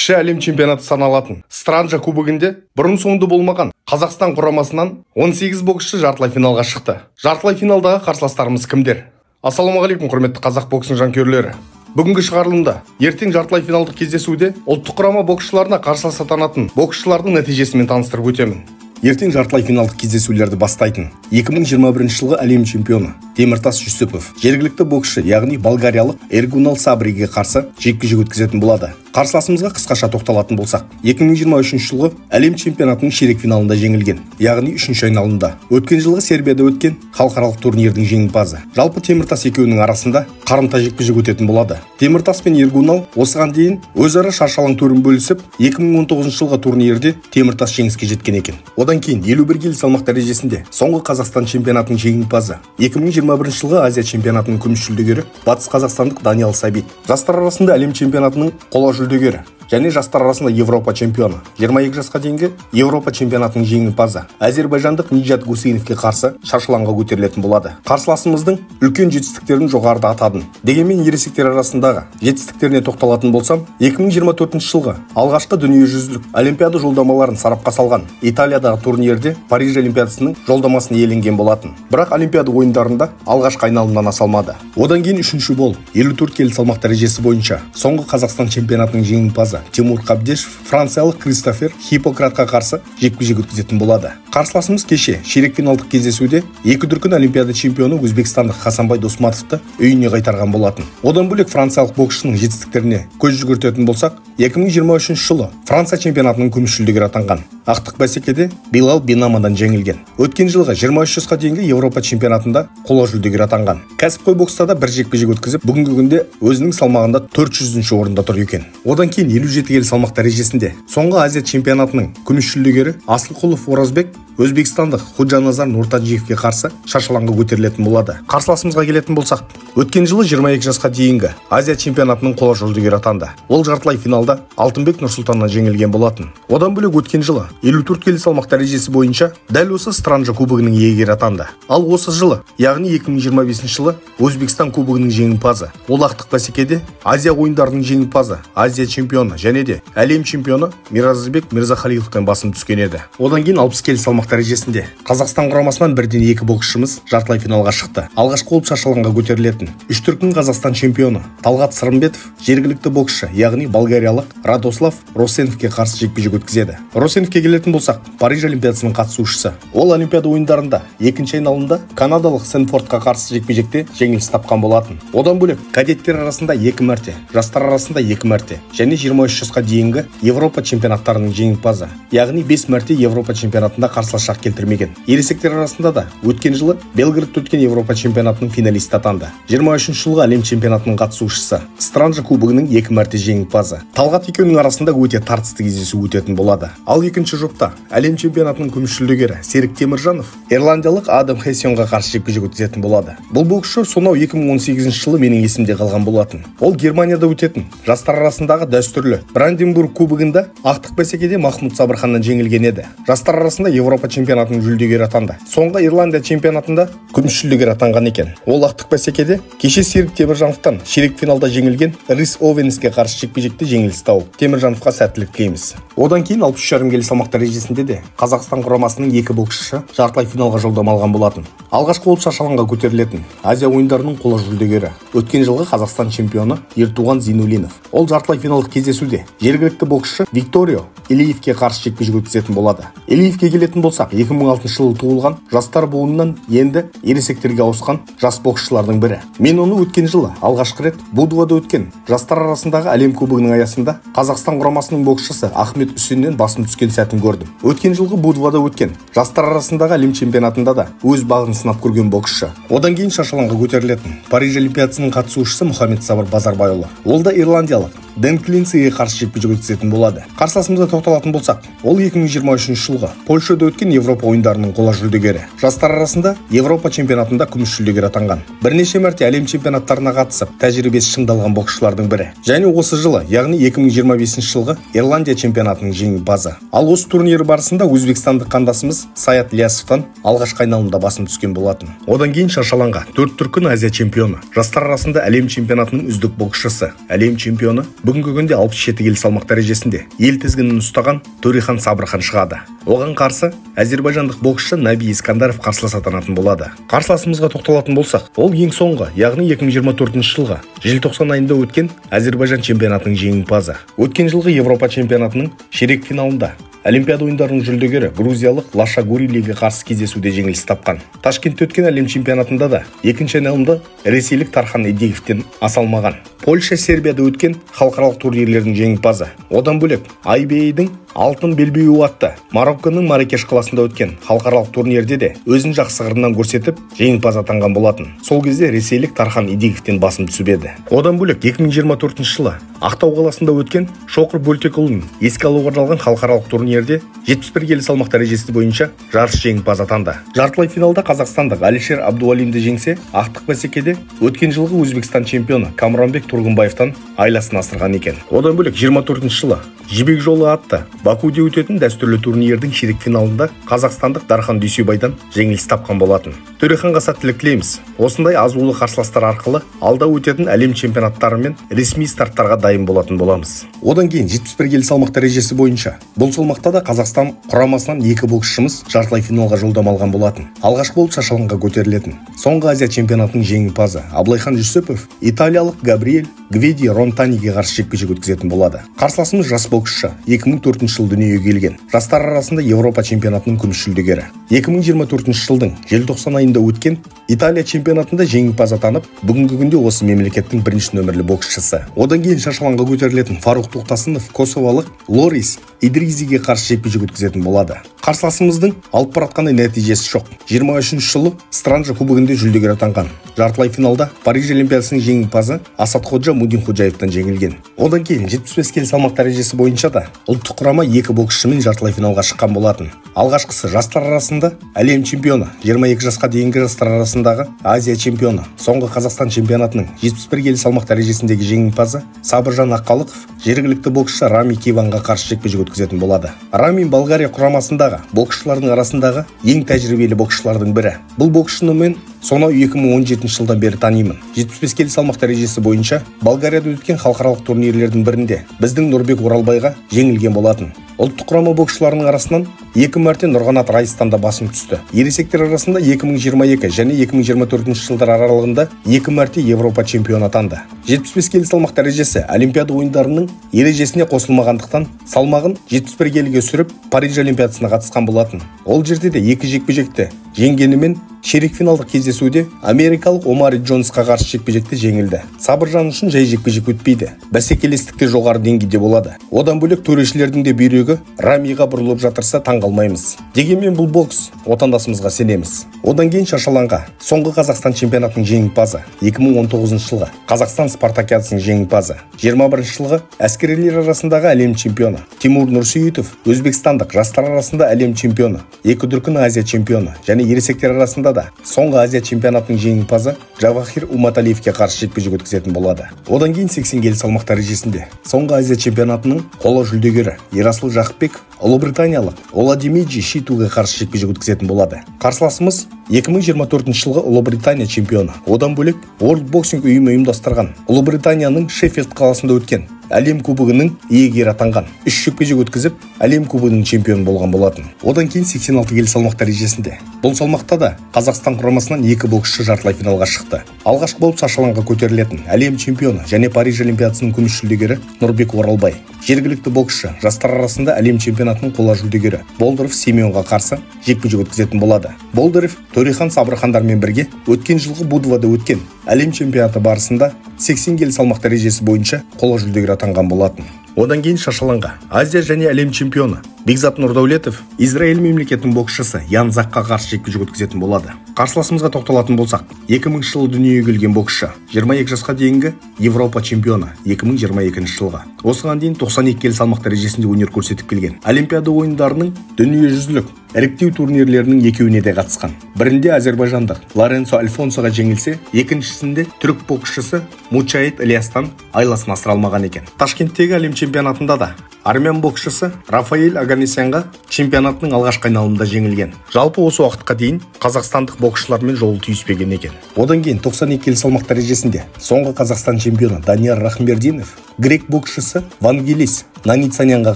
Кіші әлем чемпионаты саналатын Странджа кубогінде бұрын-соңды болмаған Қазақстан құрамасынан 18 боксшы жартылай финалға шықты. Жартылай финалдағы қарсыластарымыз кімдер? Ассалаумағалейкум, құрметті қазақ боксының жанкүйерлері. Бүгінгі шығарылымда ертең жартылай финалдық кездесуде ұлттық құрама боксшыларына қарсылас атанатын боксшылардың нәтижесімен таныстырып өтемін. Ертең жартылай финалдық кездесулерді бастайтын 2021 жылғы әлем чемпионы Теміртас Жүсіпов жергілікті боксшы, яғни болгариялық Эргунал Сабриге қарсы жекпе-жек өткізетін болады. Қарсыласымызға қысқаша тоқталатын болсақ, 2023 жылғы әлем чемпионатының ширек финалында жеңілген, яғни үшінші айналымда. Өткен жылғы Сербияда өткен халықаралық турнирдің жеңімпазы. Жалпы Теміртас екеуінің арасында қарымта жекпе-жек өтетін болады. Теміртас пен Эргунал осыған дейін өзара шаршы алаң төрін бөлісіп, 2019 жылғы турнирде Теміртас жеңіске жеткен екен. Одан кейін 51 келі салмақ дәрежесінде соңғы Қазақстан чемпионатының жеңімпазы, 2021 жылғы Азия чемпионатының күміс жүлдегері Батыс қазақстандық Даниал Сабит, жастар арасында әлем чемпионатының қола жүлдегері және жастар арасында Европа чемпионы, 22 жасқа дейінгі Европа чемпионатының жеңімпазы әзербайжандық Нижат Гусейновке қарсы шаршы алаңға көтерілетін болады. Қарсыласымыздың үлкен жетістіктерін жоғарыда атадым. Дегенмен ересектер арасындағы жетістіктеріне тоқталатын болсам, 2024 жылғы алғашқы дүниежүзілік олимпиада жолдамаларын сарапқа салған Италиядағы турнирде Париж олимпиадасының жолдамасын иеленген болатын. Бірақ олимпиада ойындарында алғашқы айналымнан аса алмады. Одан кейін үшінші болып 54 келі салмақ дәрежесі бойынша соңғы Қазақстан чемпионатының жеңімпазы Тимур Қабдешев франциялық Кристофер Хиппократқа қарсы жекпе-жек өткізетін болады. Қарсыласымыз кеше ширек финалдық кездесуде екі дүркін олимпиада чемпионы өзбекстандық Хасанбай Досматовты үйіне қайтарған болатын. Одан бөлек франциялық боксшының жетістіктеріне көз жүгіртетін болсақ, 2023 жылы Франция чемпионатының күміс жүлдегері атанған. Ақтық бәсекеде Билал Бенамадан жеңілген. Өткен жылғы 23 жасқа дейінгі Европа чемпионатында қола жүлдегер атанған. Кәсіпқой бокста да бір жекпе-жек өткізіп, бүгінгі күнде өзінің салмағында 400-ші орында тұр екен. Одан кейін 57 келі салмақ дәрежесінде соңғы Азия чемпионатының күміс жүлдегері Асылқұлов Оразбек өзбекстандық Ходжаназар Нуртаджиевке қарсы шаршы алаңға көтерілетін болады. Қарсыласымызға келетін болсақ, өткен жылы 22 жасқа дейінгі Азия чемпионатының қола жүлдегері атанды. Ол жартылай финалда Алтынбек Нұрсұлтаннан жеңілген болатын. Одан бөлек өткен жылы 54 келі салмақ дәрежесі бойынша дәл осы Странджа кубогының иегері атанды. Ал осы жылы, яғни 2025 жылы Өзбекстан кубогының жеңімпазы. Ол ақтық бәсекеде Азия ойындарының жеңімпазы, Азия чемпионы және де әлем чемпионы Миразбек Мирзахалиловтан басым түскен еді. Одан кейін 60 келі салмақ дәрежесінде Қазақстан құрамасынан бірден екі боксшымыз жартылай финалға шықты. Алғашқы болып шаршы алаңға көтерілетін үш дүркін Қазақстан чемпионы Талғат Сырымбетов жергілікті боксшы, яғни болгариялық Радослав Росеновке қарсы жекпе-жек өткізеді. Росеновке келетін болсақ, Париж олимпиадасының қатысушысы. Ол олимпиада ойындарында екінші айналымда канадалық Сенфордқа қарсы жекпе-жекте жеңіліс тапқан болатын. Одан бөлек кадеттер арасында екі мәрте, жастар арасында екі мәрте және 23 жасқа дейінгі Европа чемпионаттарының жеңімпазы, яғни 5 мәрте Европа чемпионатында қарсылас шақ келтірмеген. Ересектер арасында да өткен жылы Белградта өткен Европа чемпионатының финалисті атанды. 23 жылғы әлем чемпионатының қатысушысы, Странджа кубогының екі мәрте жеңімпазы. Талғат екеуінің арасында өте тартысты кездесу өтетін болады. Ал екінші жұпта әлем чемпионатының күміс жүлдегері Серік Теміржанов ирландиялық Адам Хессионға қарсы жекпе-жек өткізетін болады. Бұл боксшы сонау 2018 жылы менің есімде қалған болатын. Ол Германияда өтетін жастар арасындағы дәстүрлі Бранденбург кубогында ақтық бәсекеде Махмуд Сабырханнан жеңілген еді. Жастар арасында Европа чемпионатының жүлдегері атанды. Соңғы Ирландия чемпионатында күміс жүлдегер атанған екен. Ол ақтық бәсекеде кеше Серік Теміржановтан ширек финалда жеңілген Рис Овенске қарсы жекпе-жекте жеңіліс тауып, Теміржановқа сәттілік тілейміз. Одан кейін 63,5 келі салмақ дәрежесінде де Қазақстан құрамасының екі боксшысы жартылай финалға жолдама алған болатын. Алғашқы болып шаршы алаңға көтерілетін Азия ойындарының қола жүлдегері, өткен жылғы Қазақстан чемпионы Ертуған Зейнуллинов. Ол жартылай финалдық кездесуде жергілікті боксшы Викторио Илиевке қарсы жекпе-жек өткізетін болады. Илиевке келетін болсақ, 2006 жылы туылған жастар буынынан енді ересектерге ауысқан жас боксшылардың бірі. Мен оны өткен жылы алғашқы рет Будвада өткен жастар арасындағы әлем кубогының аясында Қазақстан құрамасының боксшысы Ахмет Үсеннен басым түскен сәтін көрдім. Өткен жылғы Будвада өткен жастар арасындағы әлем чемпионатында да өз бағын сынап көрген боксшы. Одан кейін шаршы алаңға көтерілетін Париж олимпиадасының қатысушысы Мұхаммед Сабыр Базарбайұлы. Ол да ирландиялық Дэн Клинсиге қарсы жекпе-жек өткізетін болады. Қарсыласымызға тоқталатын болсақ, ол 2023 жылғы Польшада өткен Европа ойындарының қола жүлдегері. Жастар арасында Европа чемпионатында күміс жүлдегер атанған. Бірнеше мәрте әлем чемпионаттарына қатысып, тәжірибесі шыңдалған боксшылардың бірі. Және осы жылы, яғни 2025 жылғы Ирландия чемпионатының жеңімпазы. Ал осы турнир барысында өзбекстандық қандасымыз Саят Ильясовтан алғашқы айналымда басым түскен болатын. Одан кейін шаршы алаңға төрт дүркін Азия чемпионы, жастар арасында әлем чемпионатының үздік боксшысы, әлем чемпионы Бүгінгі күнде 67 келі салмақ дәрежесінде ел тізгінін ұстаған Төрехан Сабырхан шығады. Оған қарсы әзербайжандық боксшы Наби Искандаров қарсылас атанатын болады. Қарсыласымызға тоқталатын болсақ, ол ең соңғы, яғни 2024 жылғы желтоқсан айында өткен Әзербайжан чемпионатының жеңімпазы. Өткен жылғы Европа чемпионатының ширек финалында Олимпиада ойындарының жүлдегері грузиялық Лаша Гурилиге қарсы кездесуде жеңіліс тапқан. Ташкентте өткен әлем чемпионатында да екінші айналымда ресейлік Тархан Эдиговтен аса алмаған. Польша, Сербияда өткен халықаралық турнирлердің жеңімпазы. Одан бөлек IBA-дің алтын белбеуі атты Марокконың Маракеш қаласында өткен халықаралық турнирде де өзін жақсы қырынан көрсетіп жеңімпаз атанған болатын. Сол кезде ресейлік Тархан Эдиговтен басым түсіп еді. Одан бөлек 2024 жылы Ақтау қаласында өткен Шоқыр Бөлтекұлының еске алуға арналған халықаралық турнирде 71 келі салмақ дәрежесі бойынша жарыс жеңімпаз атанды. Жартылай финалда қазақстандық Алишер Абдуалимді жеңсе, ақтық бәсекеде өткен жылғы Өзбекстан чемпионы Камранбек Тургунбаевтан айласын асырған екен. Одан бөлек 24 жылы Жібек жолы атты Бакуде өтетін дәстүрлі турнирдің ширек финалында қазақстандық Дархан Дүйсебайдан жеңіліс тапқан болатын. Төреханға сәттілік тілейміз. Осындай азулы қарсыластар арқылы алда өтетін әлем чемпионаттары мен ресми старттарға дайын болатын боламыз. Одан кейін 71 келі салмақ дәрежесі бойынша бұл салмақта да Қазақстан құрамасынан екі боксшымыз жартылай финалға жолдама алған болатын. Алғашқы болып шашалаңға көтерілетін соңғы Азия чемпионатының жеңімпазы Абылайхан Жүсіпов италиялық Габриэль Гвиди Ронтаниге қарсы жекпе-жек өткізетін болады. Қарсыласымыз жас боксшы, 2004 жылы дүниеге келген. Жастар арасында Европа чемпионатының күміс жүлдегері. 2024 жылдың желтоқсан айында өткен Италия чемпионатында жеңімпаз атанып, бүгінгі күнде осы мемлекеттің бірінші нөмірлі боксшысы. Одан кейін шашалаңға көтерілетін Фарух Тоқтасынов косовалық Лорис Идризиге қарсы жекпе-жек өткізетін болады. Қарсыласымыздың алып баратқандай нәтижесі жоқ. 23 жылы Странжа кубогында жүлдегер атанған. Жартылай финалда Париж Олимпиадасының жеңімпазы Асадходжа Мудинходжаевтан жеңілген. Одан кейін 75 келі салмақ дәрежесі бойынша да ұлттық құрама екі боксшымен жартылай финалға шыққан болатын. Алғашқысы жастар арасында әлем чемпионы, 22 жасқа дейінгі жастар арасындағы Азия чемпионы, соңғы Қазақстан чемпионатының 71 келі салмақ дәрежесіндегі жеңімпазы Сабыржан Аққалықов жергілікті боксшы Рами Киванға қарсы жекпе-жек өткізетін болады. Рами Болгария құрамасындағы боксшылардың арасындағы ең тәжірибелі боксшылардың бірі. Бұл боксшыны мен сонау 2017 жылдан бері танимын. 75 келі салмақ дәрежесі бойынша Болгарияда өткен халықаралық турнирлердің бірінде біздің Нұрбек Оралбайға жеңілген болатын. Ұлттық құрама боксшыларының арасынан екі мәрте Нұрғанат Райыстан да басым түсті. Ересектер арасында 2022 және 2024 жылдар аралығында екі мәрте Европа чемпионы атанды. 75 келі салмақ дәрежесі Олимпиада ойындарының ережесіне қосылмағандықтан салмағын 71 келіге сүріп Париж Олимпиадасына қатысқан болатын. Ол жерде де екі жекпе-жекті жеңгенімен ширек финалдық кездесуде америкалық Омари Джонсқа қарсы жекпе-жекте жеңілді. Сабыржан үшін жай жекпе-жек өтпейді. Бәсекелестік те жоғары деңгейде болады. Одан бөлек төрешілердің де бүйрегі Рамиға бұрылып жатырса таңғалмаймыз. Дегенмен бұл бокс, отандасымызға сенеміз. Одан кейін шашалаңға соңғы Қазақстан чемпионатының жеңімпазы, 2019 жылғы Қазақстан спартакиадасының жеңімпазы, 21 жылғы әскерилер арасындағы әлем чемпионы Тимур Нұрсейітов, өзбекстандық жастар арасында әлем чемпионы, екі дүркін Азия чемпионы және ересектер арасында да соңғы Азия чемпионатының жеңімпазы Джавахир Уматалиевке қарсы жекпе-жек өткізетін болады. Одан кейін 80 келі салмақ дәрежесінде соңғы Азия чемпионатының қола жүлдегері Ерасыл Жақыпбек ұлыбританиялық Оладимиджи Шитуға қарсы жекпе-жек өткізетін болады. Қарсыласымыз 2024 жылғы Ұлыбритания чемпионы. Одан бөлек World Boxing ұйымы ұйымдастырған Ұлыбританияның Шеффилд қаласында өткен әлем кубогының иегері атанған. 3 жекпе-жек өткізіп, әлем кубогының чемпионы болған болатын. Одан кейін 86 келі салмақ дәрежесінде. Бұл салмақта да Қазақстан құрамасынан екі боксшы жартылай финалға шықты. Алғашқы болып шашалаңға көтерілетін әлем чемпионы және Париж Олимпиадасының күміс жүлдегері Нұрбек Оралбай. Жергілікті боксшы жастар арасында әлем чемпионатының қола жүлдегері Болдыров Семенға қарсы жекпе-жек өткізетін болады. Болдыров Төрехан Сабырхандармен бірге өткен жылғы Будвада өткен әлем чемпионаты барысында 80 келі салмақ дәрежесі бойынша қола жүлдегер атанған болатын. Одан кейін шашалаңға Азия және әлем чемпионы Бекзат Нұрдәулетов Израиль мемлекетінің боксшысы Ян Закқа қарсы жекпе-жек өткізетін болады. Қарсыласымызға тоқталатын болсақ, 2000 жылы дүниеге келген боксшы, 22 жасқа дейінгі Европа чемпионы 2022 жылғы. Осыған дейін 92 келі салмақ дәрежесінде өнер көрсетіп келген. Олимпиада ойындарының дүниежүзілік іріктеу турнирлерінің екеуіне де қатысқан. Бірінде әзербайжандық Лоренцо Альфонсоға жеңілсе, екіншісінде түрік боксшысы Мучаид Ильястан айласын асыра алмаған екен. Ташкенттегі әлем чемпионатында да Армян боксшысы Рафаэль Оганесянға чемпионатының алғашқы айналымында жеңілген. Жалпы осы уақытқа дейін қазақстандық боксшылармен жолы түйіспеген екен. Одан кейін 92 келі салмақ дәрежесінде соңғы Қазақстан чемпионы Данияр Рахымбердинов грек боксшысы Вангелис Наницанянға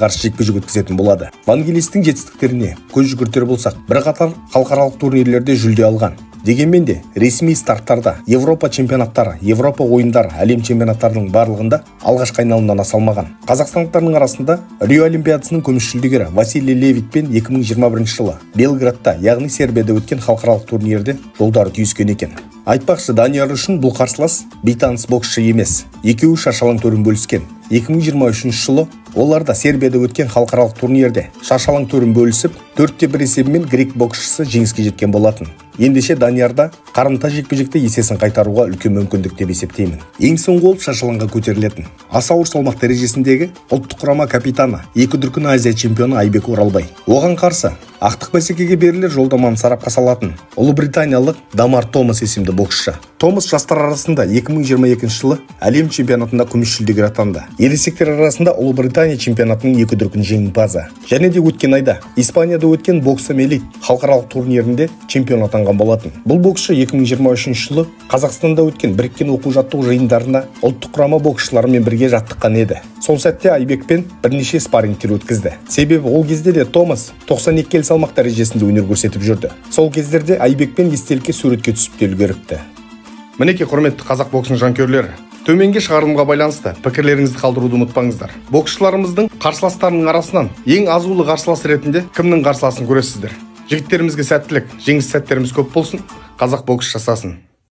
қарсы жекпе-жек өткізетін болады. Вангелистің жетістіктеріне көз жүгіртер болсақ, бірқатар халықаралық турнирлерде жүлде алған. Дегенмен де ресми старттарда Европа чемпионаттары, Европа ойындары, әлем чемпионаттарының барлығында алғашқы айналымнан аса алмаған. Қазақстандықтардың арасында Рио Олимпиадасының күміс жүлдегері Василий Левитпен 2021 жылы Белградта, яғни Сербияда өткен халықаралық турнирде жолдары түйіскен екен. Айтпақшы, Данияр үшін бұл қарсылас бейтаныс боксшы емес. Екеуі шаршы алаң төрін бөліскен. 2023 жылы олар да Сербияда өткен халықаралық турнирде шаршы алаң төрін бөлісіп, 4-1 есебімен грек боксшысы жеңіске жеткен болатын. Ендеше Даниярда қарымта жекпе-жекте есесін қайтаруға үлкен мүмкіндік деп есептеймін. Ең соңғы болып шаршы алаңға көтерілетін аса ауыр салмақ дәрежесіндегі ұлттық құрама капитаны, екі дүркін Азия чемпионы Айбек Оралбай. Оған қарсы ақтық бәсекеге берілер жолдаманы сарапқа салатын ұлыбританиялық Дамар Томас есімді боксшы. Томас жастар арасында 2022 жылы әлем чемпионатында күміс жүлдегер атанды. Ересектер арасында Ұлыбритания чемпионатының екі дүркін жеңімпазы. Және де өткен айда Испанияда өткен Боксом Элит халықаралық турнирінде чемпион атанған болатын. Бұл боксшы 2023 жылы Қазақстанда өткен біріккен оқу-жаттығу жиындарына ұлттық құрама боксшыларымен бірге жаттыққан еді. Сол сәтте Айбекпен бірнеше спаррингтер өткізді. Себебі ол кезде де Томас 92 келі салмақ дәрежесінде өнер көрсетіп жүрді. Сол кездерде Айбекпен естелікке суретке түсіп те үлгеріпті. Мінекей, құрметті қазақ боксының жанкүйерлері, төменгі шығарылымға байланысты пікірлеріңізді қалдыруды ұмытпаңыздар. Боксшыларымыздың қарсыластарының арасынан ең азулы қарсылас ретінде кімнің қарсыласын көресіздер? Жігіттерімізге сәттілік, жеңіс сәттеріміз көп болсын, қазақ бокс жасасын.